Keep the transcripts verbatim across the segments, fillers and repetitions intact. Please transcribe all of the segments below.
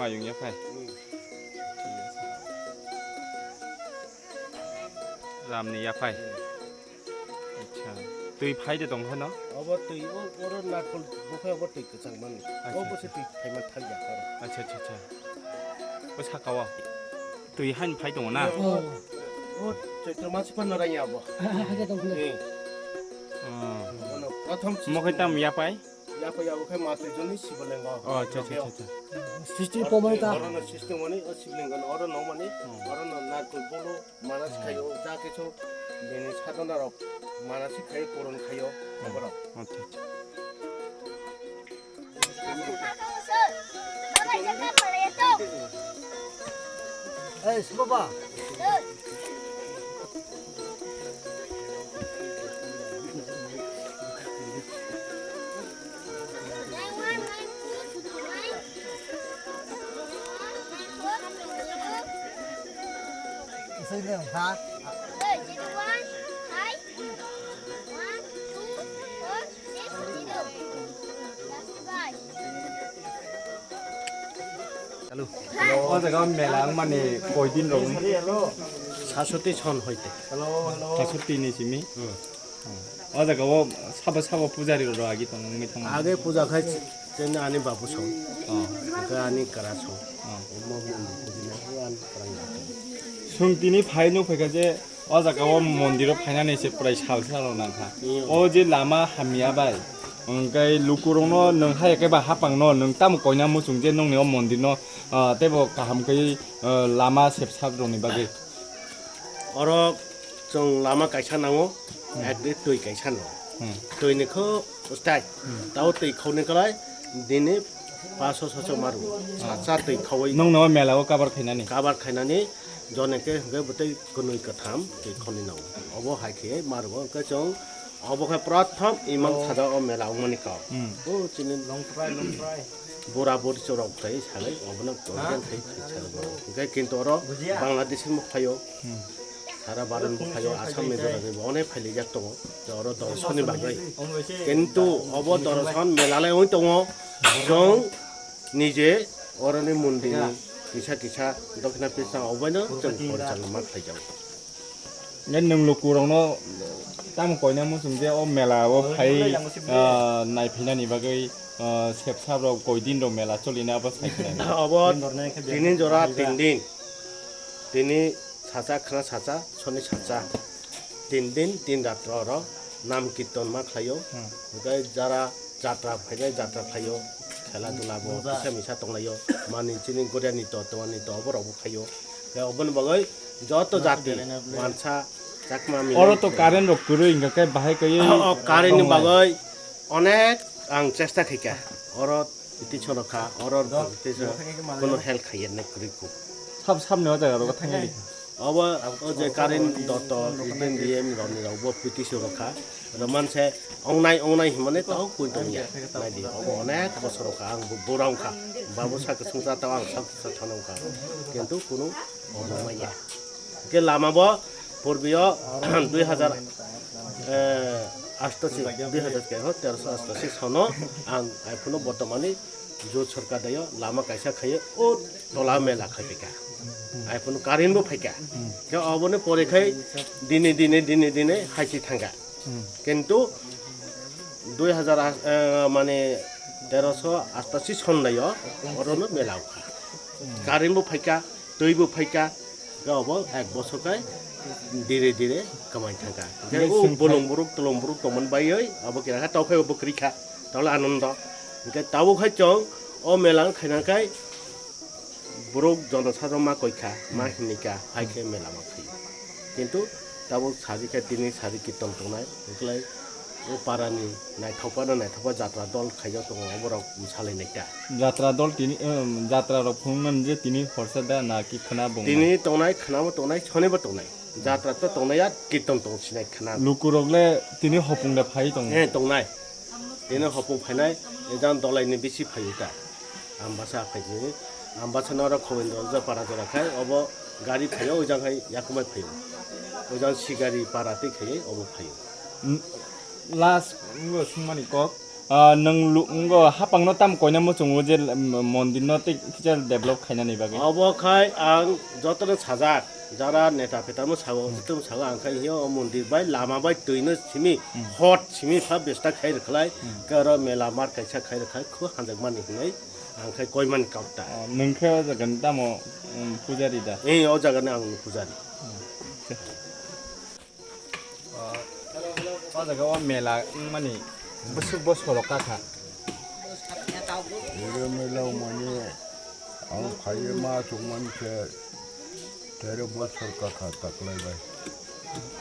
Ayung yaphai. Ramni yaphai. Acha. Twi phai de tong phano? Obo twi o, oro nakol buphai obo twi kwchang mani. Acha, obo se acha. Twi phaima thang ya oro. Acha, acha, acha. O saka o. Twi hain phai tongo na? O, o Chaitro mas pa narang ya obo. Hake tong phano. Eh. Oh. Ono prothom mo khe tam yapai? Yapai abo khe matwi joni Sibolingo. Oh, acha, acha, acha, acha. Srishti pomani ta. Oro no srishti mani, o Sibolingo no oro no mani, hmm, oro no nakol bolo. Manasik khaio, ja kichu bini sadhana rok manasik khaio, puron khaio, hmm, borok. Acha, acha. Hey, Subaba. Hello. O jaga mela wngmani koi din rok? Sasoti son hoite. Sasoti ni simi? Hmm. O jaga o sabo sabo pujari rok agi tong wngwi tong. Age puja khai chini ani babu song. Oh. Hwnkhe ani kara song. Oh. Omo hwnwi pujina o ani kwrwng ya. Chwng tini phai nuk phaikha je o jaga o mondiro phainani se prai sal sal rok nangkha. Hmm. O je lama hamya bai hwnkhe lukurokno nwng hai khe ba hapangno nwng tamo koina muchung je nongni o mondirno, ah, teibo kaham khe, ah, lama sepsap rokni bagwi. Oro chwng lama kaisa nango, hmm, ekdi twi kaisa nango. Hmm. Twi ni kho ustai. Hmm. Tao twi khoni kwlai dini paso socho maru. Hmm. Sacha twi khawi. Nung no mela o kabar khainani? Kabar khainani jone ke hwnkhe bwtwi kwnwi kwtham twi khoni nango. Obo hai khe maru hwnkhe chwng obo khe prothom imang, oh, saja o mela wngmani kok. Hmm. O chini long fry, long fry. Bura buri chorok khai salai, obono order khai khai salai. Hingke kintu oro Bangladesh ni phaio, hmm, sara Bharat ni phaio, Assam ni jora ni bo onek phailijak tongo. Je oro dorson ni bagwi. Kintu obo dorson mela lai oi tongo. Jong nije oro ni mondir ni kisa kisa dokhina pisa obono chwng khorsa ma khlai jago. Nge nwng lukurokno tamo koina muchung je o mela o phai, ah, naiphainani bagwi, ah, sepsap rok koi din rok mela cholina abo sai khnai. Obo tini jora tin din. Tini sacha khna sacha, soni sacha. Tin din, tin ratro oro nam kirton ma khlaio. Hmm. Hwnkhe jara jatra phainai jatra khlaio. Khela dula bo kisa misa tonglaio. Mani chini goria ni to, tongani to, oborok bo khaio. Khe oboni bagwi joto jati, wansa, chakma, mile. Oro to current rok kwrwi, hingkha khe bahai kaiwi. O current ni bagwi onek ang chesta khaikha. Oro petition rok kha, oro petition kono help khaiya nai kwrwi kho. Sab, sabni o jaga rogo thangya. Obo o je current dotto, D M rok ni rok bo petition rok kha. Oro manse ongnai, ongnai himani tao koi tongya. Nai di, obo onek bosor rok kha, ang bo bura wngkha. Babu sa kwchwng cha tao ang sa, sa thano wngkha. Kintu kunu obo maya. Ke lama bo purbiyo dui hajar, eh, astashi, dui hajar ke ho, terosho astashi sono ang aiphuno bortomani jot sorkar dayo lama kaisa khayo o tola mela khai phaikha. Aiphuno current bo phaikha. Ke oboni pore khai dine, dine, dine, dine haisi thangkha. Kintu dui hajar, eh, mane terosho astashi sondayo orono mela wngkha. Current bo phaikha, twi bo phaikha, khe obo ek bosor khai dire dire kwmai thangkha. Hingke o bolong borok tolong borok tongmani baioi abo kira khe tokphai bo kwrwi kha, tole anondo. Hingke tabuk hai chwng o mela wng khaina khai borok jono sajwk ma koi kha, ma hinwi kha, hai khe mela ma phaio. Kintu tabuk saji khe tini saji kirton tongnai, hwnkhe lai o parani naithokphano naithokpha jatra dol khaijak tongo, oborok bwsalai naikha. Jatra dol tini, em, jatra rok phunuknani je tini horsa da na ki khwna bongma? Tini tongnai, khwnabo tongnai, sonibo tongnai. Jatra to tongnai ya, kirton tong sinai khwna. Lukurok le tini hopung da phai tongo? Eh, tongnai. Tini hopung phainai, ejang dolaini bisi phaio ta. Ambasa phaidi, ambasa no oro Khobindra jora para jora khai, obo gari phaio, ojang hai yakumai phaio. Ojang Sigari para tei khai, obo phaio. Last, ngo sungmani kok, Ah, nwng lu-, wngkha hapangno tamo koina muchungo je, mm, mondirno tei kisa develop khainani bagwi? Obo khai ang jotono sajak, jara neta peta mo sago, jotono sago, ang khai hiyo o mondir bai lama bai twino simi, hot simi pha besta khai rwkhlai, khe oro mela mar kaisa khai rwkhlai, khu hanjakmani hinwi ang khai koimani kok ta. Oh, nwng khe o jagani tamo, mm, pujari da? Eh, o jagani ang pujari. O jaga o mela wngmani bwswk bosoro kakha. Ere mela wngmani ang phaiwi ma chukmani khe tere bosor kakha taklai bai.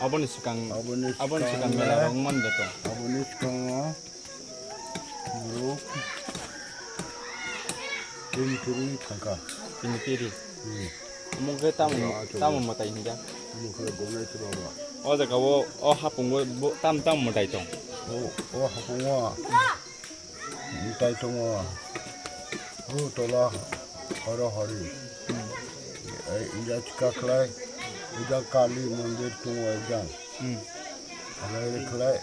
Aboni swkang, aboni aboni swkang swkang mela rok wngmani da tong. Aboni swkango borok tin tiri thangkha. Tin tiri. Hmm. Omo khe tamo, ah, tamo mwtai hinjak. Omo khe gomnai se baba. O jaga o, o hapungo bo tam tam mwtai tong. O, o hapungo mwtai tongo. O tola horo hori. Hmm. Ei, ija chika khlai, ija Kali mondir tongo ija. Hmm. Alai khlai,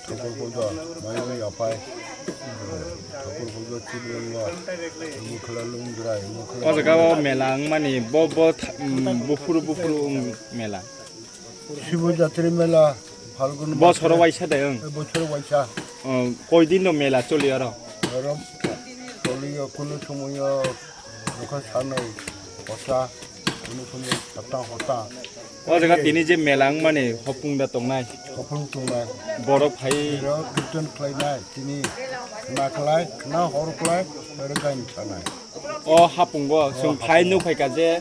thakur pujo, mayung yapai, thakur pujo chibwlwngo, mukla lungdrai, mukla. O jaga o mela wngmani, bo, bo tha-, mm, buphuru, buphuru wng mela. Shibo Jatri mela, Phalgun bosoro masa, waisa de wng? Bosoro waisa. O, koi din no mela choli oro? Oro choli o, kunu somoyo. Nokha sanai, hota, kunu kunu hota, hota. O jaga tini je mela wngmani hopung da tongnai. Hopung tongnai. Borok phai. Ero kirtan khlainai, tini na khlai, na hor khlai, ero gain sanai. O hapungo, o chwng phai hapungo. Nuk phaika je,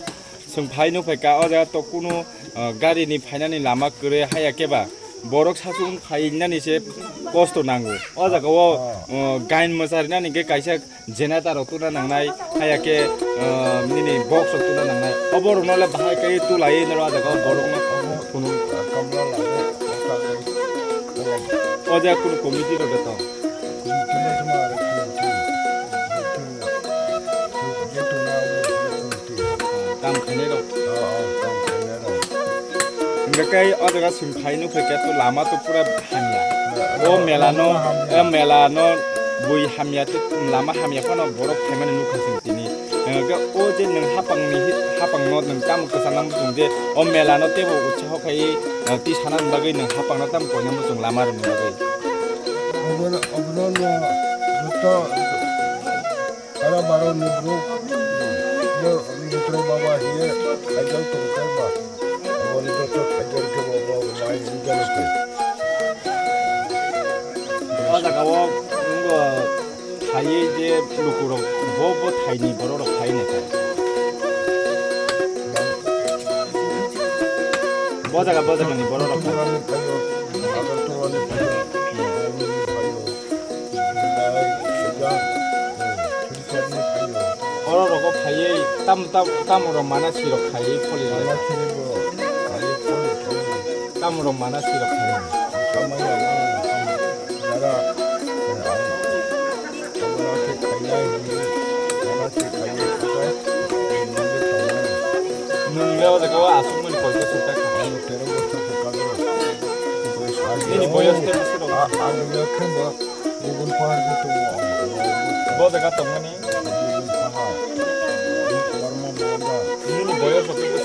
chwng phai nuk phaika, o jaga to kunu, uh, gari ni phainani lama kwrwi haya keba. Borok sasung phainani se kosto nango. O jaga o, ah, uh, gain mwcharinani khe kaisa generator rok tuna nangnai, haya khe, ah, nini box rok tuna nangnai. Obo rokno le bahai khe tulai noro ah jaga o borok no phunuk. O jaga kunu committee rok de tong? Kam khainai rok. Hingke kei o jaga sing phai nukho khe to lama to pura hamya. O mela no, o mela no bui hamya tei lama hamya phano borok phaimani nukha sing tini. Hingke o je nwng hapang ni hi-, hapang no nwng tamo kwchang nang bujung je o mela no teibo utsaho khai, eh, twi sana ni bagwi nwng hapang no tamo koina muchung lama rwni bagwi. Obono, obono no joto Hara baro ni bro, bo ni bro baba hiye, khaijak tong khe ba, abo ni joto khaijak khe bo, bo mai ni jalo khe. O jaga o, wngkha, thaiwi je lukurok, bo, bo thaini borok rok thai nai kha. Bo jaga, bo jaga ni borok rok. Agartala ni phaio, Agartala ni phaio, Bombay ni phaio. Oro rogo phaiwi tam, tam, tamo rok mana sirok khaiwi pholi rok. Mana sirok khaiwi pholi rok. Tamo rok mana sirok khaiwi. Samaya mana. Jara, eh, ang, ang mana se khainai, mana se khainai, khainai, mana se khainai. Nwng le o jaga o aswk mani poisa sukha kha. Ang tero bosta sukha kha. Nini boyos tei bwswk rok? A, ang le khe bo. Bugun pahar bo tongo. Bo jaga tongmani? Bugun pahar. Borma borda. Nini boyos rok tei